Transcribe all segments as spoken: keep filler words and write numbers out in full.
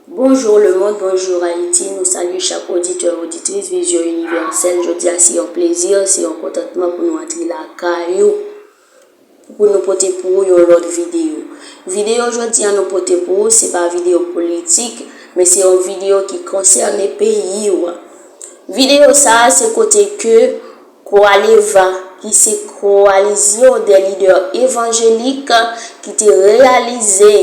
Bonjour le monde, bonjour Haïti. Nou salye chak oditè, oditris Vizyon Inivèsèl. Jodi a se yon plezi, se yon kontantman pou nou antre lakay ou, pou nou pote pou ou yon lòt videyo. Videyo jodi a nou pote pou ou, se pa videyo politik, men se yon videyo ki konsène peyi w. Videyo sa a se kote ke Koaleva, ki se Coalition des Leaders Évangéliques, ki te reyalize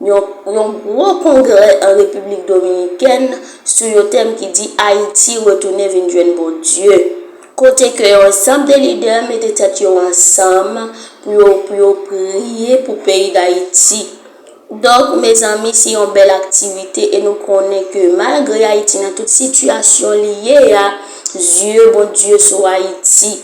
yon, yon gwo kongrè an Repiblik Dominikèn sou yon tèm ki di Ayiti retounen vin jwenn Bondye, kote ke yon ansanm de lidè mete tèt yo ansanm pou yo, pou yo priye pou peyi Dayiti. Donk, mezanmi, se yon bèl aktivite e nou konnen ke malgre Ayiti nan tout sitiyasyon li ye a, zye Bondye sou Ayiti.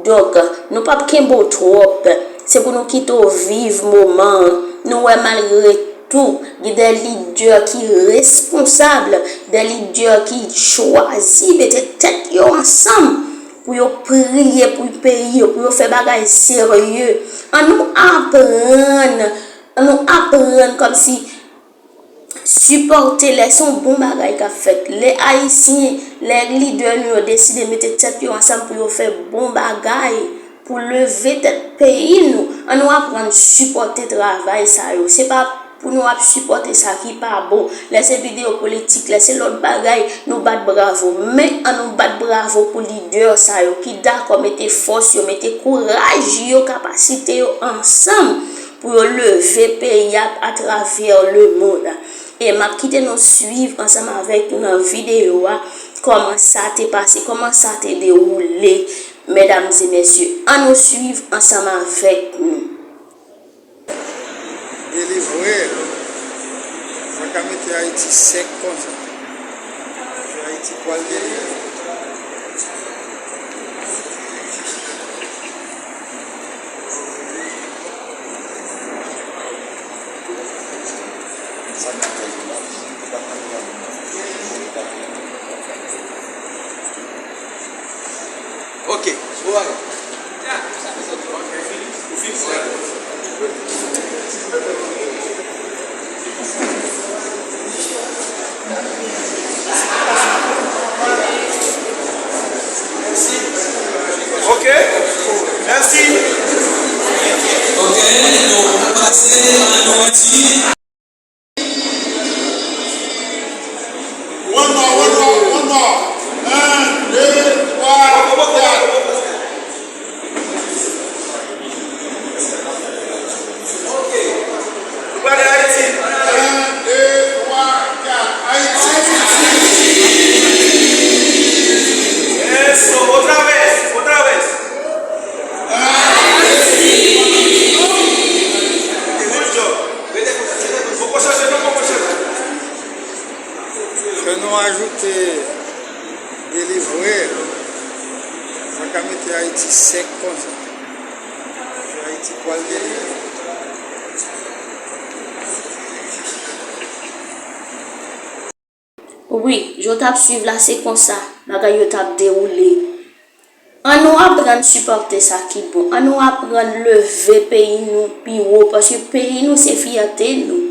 Donk, nou p ap kenbe w twòp. Se pou nou kite w viv moman an. Nou wè malgre tou, gen de lidè ki responsab, de lidè ki chwazi mete tèt yo ansanm pou yo priye pou peyi yo, pou yo fè bagay serye. Ann nou aprann, ann nou aprann kòmsi sipòte lè se yon bon bagay k ap fèt. Lè Ayisyen, lè lidè nou yo deside mete tèt yo ansanm pou yo fè bon bagay, pou leve tèt peyi nou, ann nou aprann sipòte travay sa yo. Se pa pou nou ap sipòte sa ki pa bon. Lè se videyo politik, lè se lòt bagay, nou bat bravo. Men ann nou bat bravo pou lidè sa yo ki dakò mete fòs yo, mete kouraj yo, kapasite yo ansanm pou yo leve peyi a atravè lemonn. E m ap kite nou swiv ansanm avèk nou nan videyo a kòman sa te pase, kòman sa te dewoule, medam e mesye. Ann nou swiv ansanm avèk nou. Delivre, sa ka mete Ayiti sèk konsa. Ayiti pral delivre. Ok, bon bagay. Ok, mèsi. Ok, nou pase a nou pati. One more, one more, one more. Un, deux, trois, quatre. Ok. Nou pral Ayiti. Un, deux, trois, quatre. Ayiti. Yes, so, otra vez, otra vez. Good job. Poko chanje non, poko chanje. Ke nou ajoute delivre, sa ka mete Ayiti sèk konsa. Ayiti pral delivre. Wi, jan w t ap swiv la, se konsa bagay yo t ap dewoule. Ann nou aprann sipòte sa ki bon. Ann nou aprann leve peyi nou pi wo, paske peyi nou se fyète nou.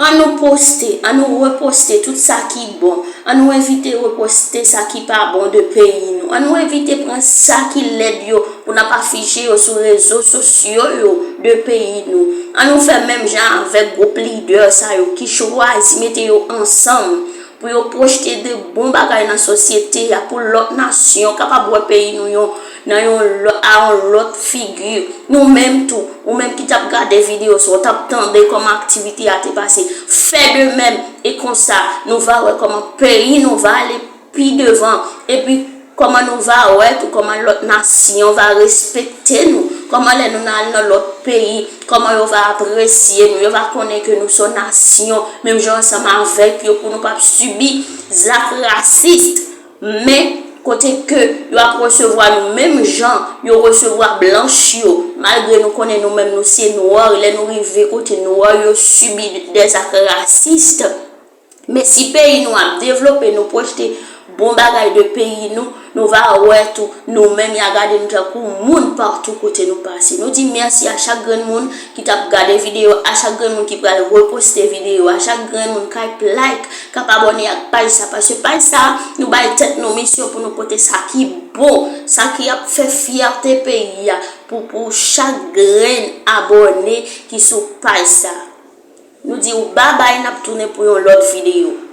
Ann nou poste, ann nou reposte tout sa ki bon. Ann nou evite reposte sa ki pa bon de peyi nou. Ann nou evite pran sa ki lèd yo pou n ap afiche yo sou rezo sosyo yo de peyi nou. Ann nou fè menm jan avèk gwoup lidè sa yo ki chwazi mete yo ansanm pou yo pwojte de bon bagay nan sosyete a, pou lòt nasyon kapab wè peyi nou yon, nan yon lò-, a yon lòt figi. Nou menm tou, ou menm ki t ap gade videyo sa, ou t ap tande kòman aktivite a te pase. Fè de menm, e konsa, nou va wè kòman peyi nou va ale pi devan, epi kòman nou va wè tou kòman lòt nasyon va respekte nou, kòman lè nou al nan lòt peyi, kòman yo va apresye nou, yo va konnen ke nou se yon nasyon, menm jan ansanm avèk yo, pou nou p ap sibi zak rasis. Men, kote ke yo ap resevwa nou menm jan yo resevwa blanch yo, malgre nou konnen nou menm nou se nwa, lè nou rive kote nwa yo sibi de zak rasis. Men si peyi nou ap devlope, nou pwojte bon bagay de peyi nou, Nou va wè tou, nou menm y a gade nou tankou moun patou kote nou pase. Nou di mèsi a chak grenn moun ki t ap gade videyo, a chak grenn moun ki pral reposte videyo, a chak grenn moun k ap like, k ap abòne ak paj sa. Paske paj sa, nou bay tèt nou misyon pou nou pote sa ki bon, sa ki ap fè fyète peyi a, pou, pou chak grenn abòne ki sou paj sa. Nou di w babay, n ap tounen pou yon lòt videyo.